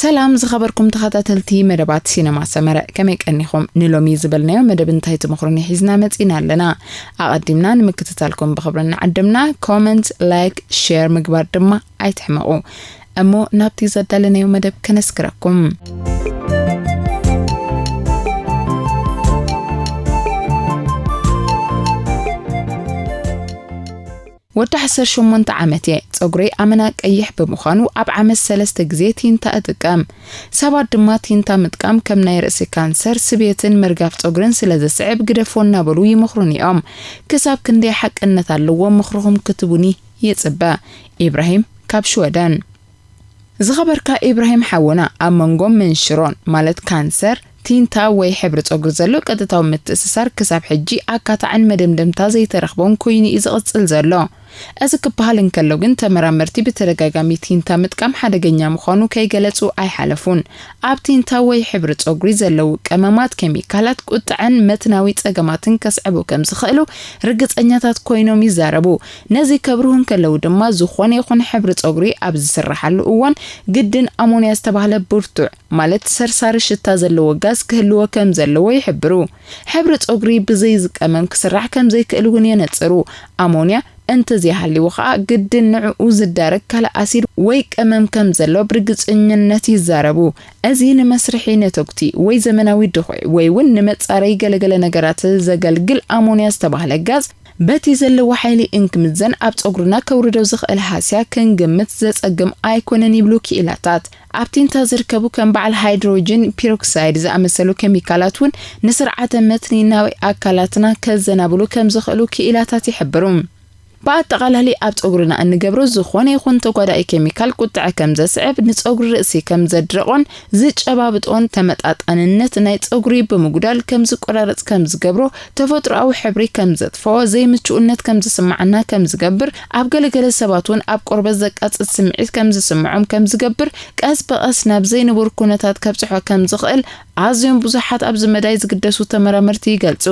ሰላም ዝኸበርኩም ተኸታተልቲ መደባት ሲነማ ሰመረ፣ ከመይ ቀኒኹም? ንሎሚ ዝበልናዮ መደብ እንታይ ትምኽሩኒ ሒዝና መጺና ኣለና። ኣቐዲምና ንምክትታልኩም ብኽብሪ እናዓደምና፣ ኮመንት፣ ላይክ፣ ሼር ምግባር ድማ ኣይትሕመቑ። እሞ ናብቲ ዘዳለናዮ መደብ ከነስግረኩም። ወዲ ዓሰርተ ሸሞንተ ዓመት እየ። ጸጉረይ ኣመና ቀይሕ ብምዃኑ ኣብ ዓመት ሰለስተ ግዜ ቲንታ እጥቀም። ሰባት ድማ ቲንታ ምጥቃም ከም ናይ ርእሲ ካንሰር፣ ስብየትን ምርጋፍ ጸጉርን ስለ ዘስዕብ ግደፎ እናበሉ ይመኽሩኒ እዮም። ክሳብ ክንደይ ሓቅነት ኣለዎ ምኽርኹም ክትቡኒ ይጽበ። ኢብራሂም ካብ ሽወደን። ዝኸበርካ ኢብራሂም ሓውና፣ ኣብ መንጎ መንሽሮን ማለት ካንሰር፣ ቲንታ ወይ ሕብሪ ጸጉሪ ዘሎ ቀጥታዊ ምትእስሳር ክሳብ ሕጂ ኣካታዕን መደምደምታ ዘይተረኽቦን ኮይኑ እዩ ዝቕጽል ዘሎ። እዚ ክበሃል እንከሎ ግን፣ ተመራመርቲ ብተደጋጋሚ ቲንታ ምጥቃም ሓደገኛ ምዃኑ ከይገለጹ ኣይሓለፉን። ኣብ ቲንታ ወይ ሕብሪ ጸጉሪ ዘለዉ ቀመማት፣ ኬሚካላት፣ ቁጥዐን መትናዊ ጸገማትን ከስዕቡ ከም ዝኽእሉ ርግጸኛታት ኮይኖም ይዛረቡ። ነዚ ከብርሁ እንከለዉ ድማ፣ ዝኾነ ይኹን ሕብሪ ጸጉሪ ኣብ ዝስርሓሉ እዋን ግድን ኣሞንያ ዝተባህለ ብርቱዕ፣ ማለት ሰርሳሪ ሽታ ዘለዎ ጋዝ ክህልዎ ከም ዘለዎ ይሕብሩ። ሕብሪ ጸጉሪ ብዘይ ዝቀመም ክስራሕ ከም ዘይክእል እውን የነጽሩ። ኣሞንያ እንተዘይሃልዩ ኸኣ፣ ግድን ንዕኡ ዝዳረግ ካልእ ኣሲድ ወይ ቀመም ከም ዘሎ ብርግጽኝነት ይዛረቡ። እዚ ንመስርሒ ነተጉቲ ወይ ዘመናዊ ድኹዒ ወይ እውን ንመጻረዪ ገለገለ ነገራት ዘገልግል ኣሞንያ ዝተባህለ ጋዝ በቲ ዘለዎ ሓይሊ እንክምዘን ኣብ ጸጉርና ከውርዶ ዝኽእል ሃስያ ክንግምት ዘጸግም ኣይኮነን ይብሉ ክኢላታት። ኣብ ቲንታ ዝርከቡ ከም በዓል ሃይድሮጅን ፒሮክሳይድ ዝኣመሰሉ ኬሚካላት እውን ንስርዓተ መትኒ ናይ ኣካላትና ከዘናብሉ ከም ዝኽእሉ ክኢላታት ይሕብሩ። ብኣጠቓላሊ ኣብ ጸጉርና እንገብሮ ዝኾነ ይኹን ተጓዳኢ ኬሚካል ቁጥዐ ከም ዘስዕብ፣ ንጸጉሪ ርእሲ ከም ዘድርቖን ዝጨባብጦን፣ ተመጣጣንነት ናይ ጸጉሪ ብምጉዳል ከም ዝቆራረጽ ከም ዝገብሮ፣ ተፈጥሮኣዊ ሕብሪ ከም ዘጥፍኦ፣ ዘይምቹእነት ከም ዝስምዓና ከም ዝገብር፣ ኣብ ገለገለ ሰባት እውን ኣብ ቆርበት ዘቃጽት ስምዒት ከም ዝስምዖም ከም ዝገብር፣ ቀስ ብቐስ ናብ ዘይንቡር ኩነታት ከብጽሖ ከም ዝኽእል ኣዝዮም ብዙሓት ኣብዚ መዳይ ዝግደሱ ተመራመርቲ ይገልጹ።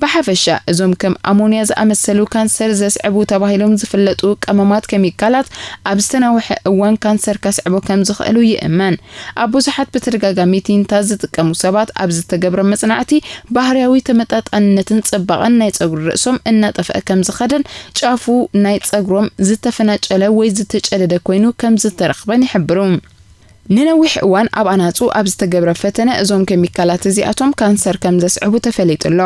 ብሓፈሻ፣ እዞም ከም ኣሞንያ ዝኣመሰሉ ካንሰር ዘስዕቡ ተባሂሎም ዝፍለጡ ቀመማት ኬሚካላት ኣብ ዝተናውሐ እዋን ካንሰር ከስዕቡ ከም ዝኽእሉ ይእመን። ኣብ ብዙሓት ብተደጋጋሚ ቲንታ ዝጥቀሙ ሰባት ኣብ ዝተገብረ መጽናዕቲ፣ ባህርያዊ ተመጣጣንነትን ጽባቐን ናይ ጸጉሪ ርእሶም እናጠፍአ ከም ዝኸደን፣ ጫፉ ናይ ጸጉሮም ዝተፈናጨለ ወይ ዝተጨደደ ኮይኑ ከም ዝተረኽበን ይሕብሩ። ንነዊሕ እዋን ኣብ ኣናጹ ኣብ ዝተገብረ ፈተነ፣ እዞም ኬሚካላት እዚኣቶም ካንሰር ከም ዘስዕቡ ተፈሊጡ ኣሎ።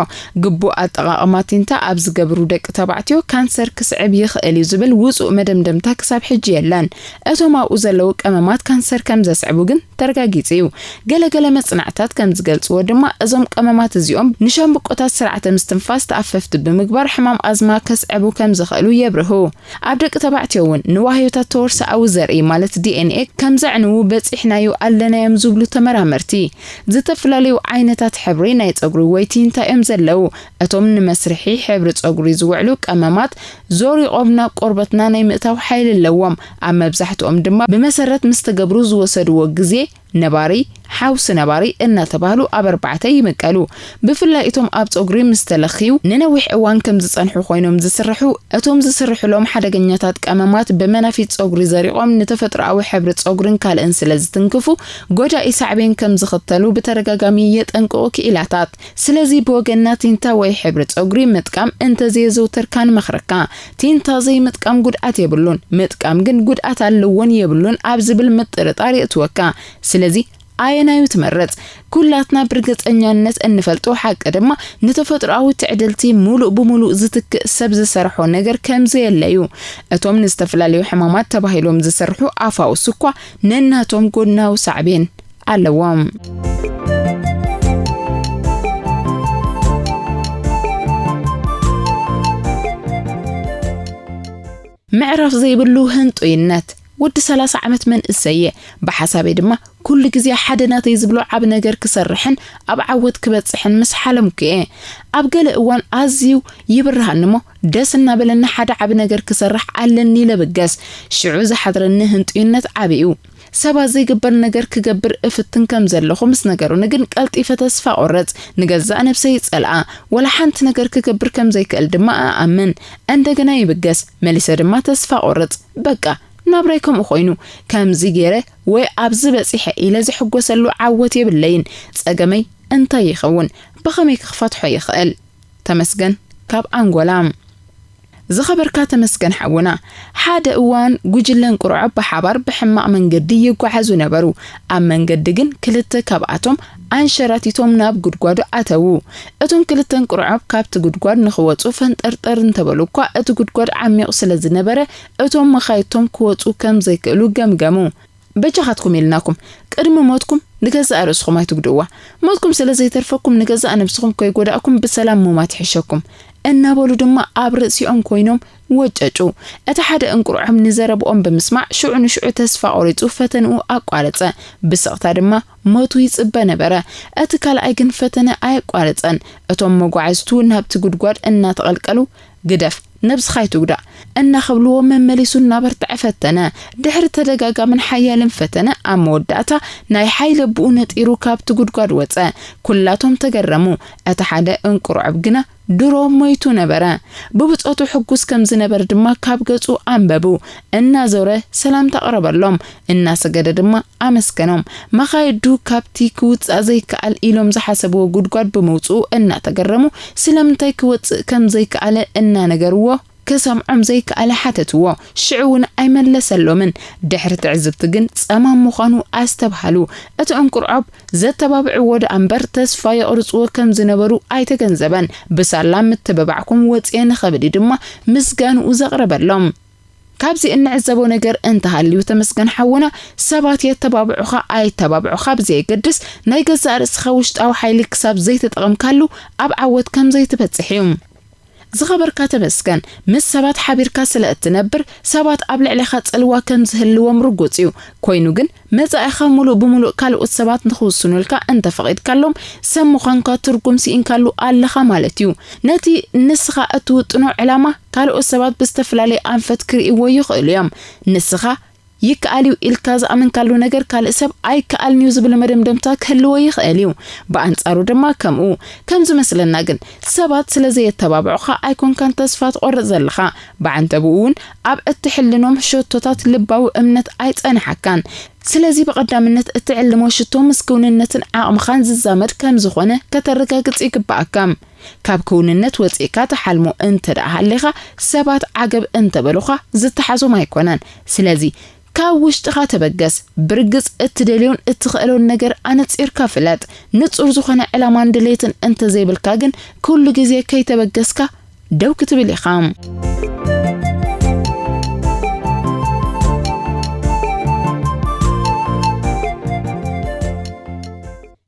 ግቡእ ኣጠቓቕማ ቲንታ ኣብ ዝገብሩ ደቂ ተባዕትዮ ካንሰር ክስዕብ ይኽእል እዩ ዝብል ውጹእ መደምደምታ ክሳብ ሕጂ የለን። እቶም ኣብኡ ዘለዉ ቀመማት ካንሰር ከም ዘስዕቡ ግን ተረጋጊጹ እዩ። ገለገለ መጽናዕታት ከም ዝገልጽዎ ድማ፣ እዞም ቀመማት እዚኦም ንሻምብቆታት ስርዓተ ምስትንፋስ ተኣፈፍቲ ብምግባር፣ ሕማም ኣዝማ ከስዕቡ ከም ዝኽእሉ የብርሁ። ኣብ ደቂ ተባዕትዮ እውን ንዋህዮታት ተወርሶኣዊ ዘርኢ፣ ማለት ዲ ኤን ኤ፣ ከም ዘዕንዉ በጺሕናዮ ኣለናዮም ዝብሉ ተመራመርቲ፣ ዝተፈላለዩ ዓይነታት ሕብሪ ናይ ጸጉሪ ወይ ቲንታ እዮም ዘለዉ። እቶም ንመስርሒ ሕብሪ ጸጉሪ ዝውዕሉ ቀመማት፣ ዞሪቖም ናብ ቆርበትና ናይ ምእታው ሓይሊ ኣለዎም። ኣብ መብዛሕትኦም ድማ ብመሰረት ምስ ተገብሩ ዝወሰድዎ ግዜ ነባሪ፣ ሓውሲ ነባሪ እናተባህሉ ኣብ ኣርባዕተ ይምቀሉ። ብፍላይ እቶም ኣብ ጸጉሪ ምስ ተለኽዩ ንነዊሕ እዋን ከም ዝጸንሑ ኮይኖም ዝስርሑ፣ እቶም ዝስርሕሎም ሓደገኛታት ቀመማት ብመናፊት ጸጉሪ ዘሪቖም ንተፈጥሮኣዊ ሕብሪ ጸጉርን ካልእን ስለ ዝትንክፉ፣ ጎዳኢ ሳዕቤን ከም ዝኽተሉ ብተደጋጋሚ የጠንቅቑ ክኢላታት። ስለዚ ብወገንና ቲንታ ወይ ሕብሪ ጸጉሪ ምጥቃም እንተዘየዘውተርካ ንመኽረካ። ቲንታ ዘይምጥቃም ጉድኣት የብሉን፣ ምጥቃም ግን ጉድኣት ኣለዎን የብሉን ኣብ ዝብል ምጥርጣር የእትወካ። ስለዚ ኣየናዩ ትመርጽ? ኩላትና ብርግጸኛነት እንፈልጦ ሓቂ ድማ፣ ንተፈጥሮኣዊ ትዕድልቲ ሙሉእ ብሙሉእ ዝትክእ ሰብ ዝሰርሖ ነገር ከም ዘየለ እዩ። እቶም ንዝተፈላለዩ ሕማማት ተባሂሎም ዝስርሑ ኣፋውስ እኳ ነናቶም ጎድናዊ ሳዕቤን ኣለዎም። ምዕራፍ ዘይብሉ ህንጡይነት። ወዲ ሰላሳ ዓመት መንእሰይ እየ። ብሓሳበይ ድማ ኩሉ ግዜ ሓደ ናተይ ዝብሎ ዓቢ ነገር ክሰርሕን ኣብ ዓወት ክበጽሕን ምስ ሓለምኩ እየ። ኣብ ገለ እዋን ኣዝዩ ይብርሃኒ እሞ፣ ደስ እናበለኒ ሓደ ዓቢ ነገር ክሰርሕ ኣለኒ ኢለ ብገስ። ሽዑ ዝሓድረኒ ህንጡይነት ዓቢ እዩ። ሰባት ዘይግበር ነገር ክገብር እፍትን ከም ዘለኹ ምስ ነገሩኒ ግን ቀልጢፈ ተስፋ ቆረጽ። ንገዛእ ነብሰይ ይጸልኣ። ወላ ሓንቲ ነገር ክገብር ከም ዘይክእል ድማ እኣምን። እንደገና ይብገስ። መሊሰ ድማ ተስፋ ቆርጽ። በቃ፣ ናብራይ ከምኡ ኮይኑ፣ ከምዚ ገይረ ወይ ኣብዚ በጺሐ ኢለ ዝሕጎሰሉ ዓወት የብለይን። ጸገመይ እንታይ ይኸውን? ብኸመይ ክፈትሖ ይኽእል? ተመስገን ካብ ኣንጎላ። ዝኸበርካ ተመስገን ሓውና፣ ሓደ እዋን ጉጅለ እንቁርዖብ ብሓባር ብሕማቕ መንገዲ ይጓዓዙ ነበሩ። ኣብ መንገዲ ግን ክልተ ካብኣቶም ኣንሸራቲቶም ናብ ጉድጓዱ ኣተዉ። እቶም ክልተ እንቁርዖብ ካብቲ ጉድጓድ ንኽወጹ ፈንጠርጠር እንተበሉ እኳ፣ እቲ ጉድጓድ ዓሚቕ ስለ ዝነበረ፣ እቶም መኻይቶም ክወጹ ከም ዘይክእሉ ገምገሙ። በጃኻትኩም ኢልናኩም፣ ቅድሚ ሞትኩም ንገዛእ ርእስኹም ኣይትጉድእዋ። ሞትኩም ስለ ዘይተርፈኩም፣ ንገዛእ ነብስኹም ከይጎዳእኩም ብሰላም ሙማት ይሕሸኩም፣ እናበሉ ድማ ኣብ ርእሲኦም ኮይኖም ወጨጩ። እቲ ሓደ እንቁርዖም ንዘረብኦም ብምስማዕ፣ ሽዑ ንሽዑ ተስፋ ቆሪጹ ፈተንኡ ኣቋረጸ። ብስቕታ ድማ ሞቱ ይጽበ ነበረ። እቲ ካልኣይ ግን ፈተነ ኣየቋረጸን። እቶም መጓዕዝቱ ናብቲ ጉድጓድ እናተቐልቀሉ፣ "ግደፍ፣ ነብስኻ ኣይትጉዳእ" እናኸብልዎ፣ መመሊሱ እናበርትዐ ፈተነ። ድሕሪ ተደጋጋምን ሓያልን ፈተነ፣ ኣብ መወዳእታ ናይ ሓይሊ ኣቦኡ ነጢሩ ካብቲ ጉድጓድ ወጸ። ኩላቶም ተገረሙ። እቲ ሓደ እንቁርዖብ ግና ድሮ ሞይቱ ነበረ። ብብጾቱ ሕጉስ ከም ዝነበር ድማ ካብ ገጹ ኣንበቡ። እናዞረ ሰላምታ ኣቕረበሎም። እናሰገደ ድማ ኣመስገኖም። መኻይዱ ካብቲ ክውጻእ ዘይከኣል ኢሎም ዝሓሰብዎ ጉድጓድ ብምውጽኡ እናተገረሙ፣ ስለምንታይ ክወጽእ ከም ዘይከኣለ እናነገርዎ፣ ክሰምዖም ዘይከኣለ ሓተትዎ። ሽዑ እውን ኣይመለሰሎምን። ድሕሪ ትዕዝብቲ ግን ጸማም ምዃኑ ኣስተብሃሉ። እቲ እንቁርዖብ ዘተባብዕዎ ደኣ እምበር ተስፋ የቕርጽዎ ከም ዝነበሩ ኣይተገንዘበን። ብሳላ ምትብባዕኩም ወጽየ ንኸብል እዩ ድማ ምስጋንኡ ዘቕረበሎም። ካብዚ እንዕዘቦ ነገር እንተሃልዩ፣ ተመስገን ሓውና፣ ሰባት የተባብዑኻ ኣይተባብዑኻ ብዘየገድስ፣ ናይ ገዛእ ርእስኻ ውሽጣዊ ሓይሊ ክሳብ ዘይተጠቐምካሉ ኣብ ዓወት ከም ዘይትበጽሕ እዩ። ዝኸበርካ ተመስገን፣ ምስ ሰባት ሓቢርካ ስለ እትነብር፣ ሰባት ኣብ ልዕሌኻ ጽልዋ ከም ዝህልዎም ርጉጽ እዩ። ኮይኑ ግን፣ መጻኢኻ ሙሉእ ብሙሉእ ካልኦት ሰባት ንኽውስኑልካ እንተፈቒድካሎም፣ ሰብ ምዃንካ ትርጉም ስኢንካሉ ኣለኻ ማለት እዩ። ነቲ ንስኻ እትውጥኖ ዕላማ፣ ካልኦት ሰባት ብዝተፈላለየ ኣንፈት ክርእይዎ ይኽእሉ እዮም። ንስኻ ይከኣል እዩ ኢልካ ዝኣመንካሉ ነገር፣ ካልእ ሰብ ኣይከኣልን እዩ ዝብል መደምደምታ ክህልዎ ይኽእል እዩ። ብኣንጻሩ ድማ ከምኡ። ከም ዝመስለና ግን፣ ሰባት ስለ ዘየተባብዑኻ ኣይኮንካን ተስፋ ትቖርጽ ዘለኻ። ብዓንተብኡ እውን፣ ኣብ እትሕልኖም ሸቶታት ልባዊ እምነት ኣይጸንሓካን። ስለዚ ብቐዳምነት እትዕልሞ ሽቶ ምስ ክውንነትን ዓቕምኻን ዝዛመድ ከም ዝኾነ ከተረጋግጽ ይግብኣካ። ካብ ክውንነት ወጺእካ ትሓልሞ እንተ ደኣ ሃሊኻ፣ ሰባት ዓገብ እንተበሉኻ ዝተሓዞም ኣይኮነን። ስለዚ ካብ ውሽጥኻ ተበገስ። ብርግጽ እትደልዮን እትኽእሎን ነገር ኣነጺርካ ፍለጥ። ንጹር ዝኾነ ዕላማን ድሌትን እንተዘይብልካ ግን፣ ኩሉ ግዜ ከይተበገስካ ደው ክትብል ኢኻ።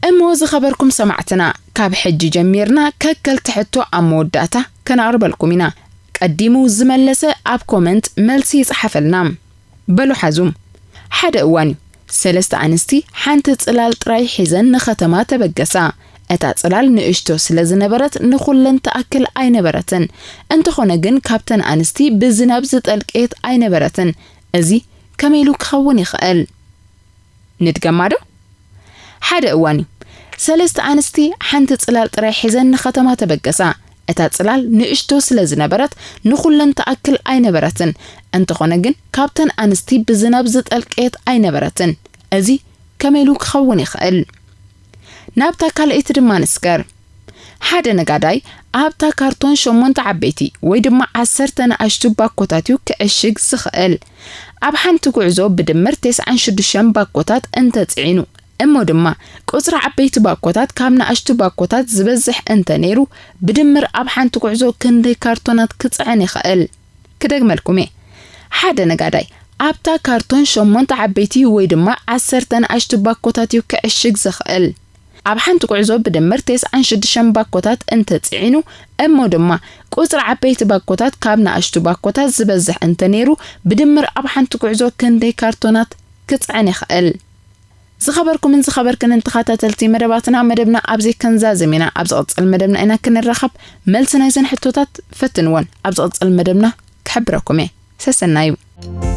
እሞ ዝኸበርኩም ሰማዕትና፣ ካብ ሕጂ ጀሚርና ከከልቲ ሕቶ ኣብ መወዳእታ ከነቕርበልኩም ኢና። ቀዲሙ ዝመለሰ ኣብ ኮመንት መልሲ ይጽሓፈልና። በሉ ሓዙ። ሓደ እዋን እዩ፣ ሰለስተ ኣንስቲ ሓንቲ ጽላል ጥራይ ሒዘን ንኸተማ ተበገሳ። እታ ጽላል ንእሽቶ ስለ ዝነበረት ንኹለን ትኣክል ኣይነበረትን። እንተኾነ ግን ካብተን ኣንስቲ ብዝናብ ዝጠልቀየት ኣይነበረትን። እዚ ከመይ ኢሉ ክኸውን ይኽእል? ንድገማ ዶ? ሓደ እዋን እዩ፣ ሰለስተ ኣንስቲ ሓንቲ ጽላል ጥራይ ሒዘን ንኸተማ ተበገሳ። እታ ጽላል ንእሽቶ ስለ ዝነበረት ንኹለን ትኣክል ኣይነበረትን። እንተኾነ ግን ካብተን ኣንስቲ ብዝናብ ዝጠልቀየት ኣይነበረትን። እዚ ከመይ ኢሉ ክኸውን ይኽእል? ናብታ ካልኣይቲ ድማ ንስገር። ሓደ ነጋዳይ ኣብታ ካርቶን ሸሞንተ ዓበይቲ ወይ ድማ ዓሰርተ ንኣሽቱ ባኮታት እዩ ክዕሽግ ዝኽእል። ኣብ ሓንቲ ጉዕዞ ብድምር ተስዓን ሽዱሽተን ባኮታት እንተጽዒኑ፣ እሞ ድማ ቁጽሪ ዓበይቲ ባኮታት ካብ ንኣሽቱ ባኮታት ዝበዝሕ እንተ ነይሩ፣ ብድምር ኣብ ሓንቲ ጉዕዞ ክንደይ ካርቶናት ክጽዕን ይኽእል? ክደግመልኩም እየ። ሓደ ነጋዳይ ኣብታ ካርቶን ሸሞንተ ዓበይቲ ወይ ድማ ዓሰርተ ንኣሽቱ ባኮታት እዩ ክዕሽግ ዝኽእል። ኣብ ሓንቲ ጉዕዞ ብድምር ተስዓን ሽዱሽተን ባኮታት እንተጽዒኑ፣ እሞ ድማ ቁጽሪ ዓበይቲ ባኮታት ካብ ንኣሽቱ ባኮታት ዝበዝሕ እንተ ነይሩ፣ ብድምር ኣብ ሓንቲ ጉዕዞ ክንደይ ካርቶናት ክጽዕን ይኽእል? ዝኸበርኩምን ዝኸበርክንን ተኸታተልቲ መደባትና፣ መደብና ኣብዚ ክንዛዝም ኢና። ኣብ ዝቕጽል መደብና ኢና ክንራኸብ። መልሲ ናይዘን ሕቶታት ፈትንወን። ኣብ ዝቕጽል መደብና ክሕብረኩም እየ። ሰሰናዩ።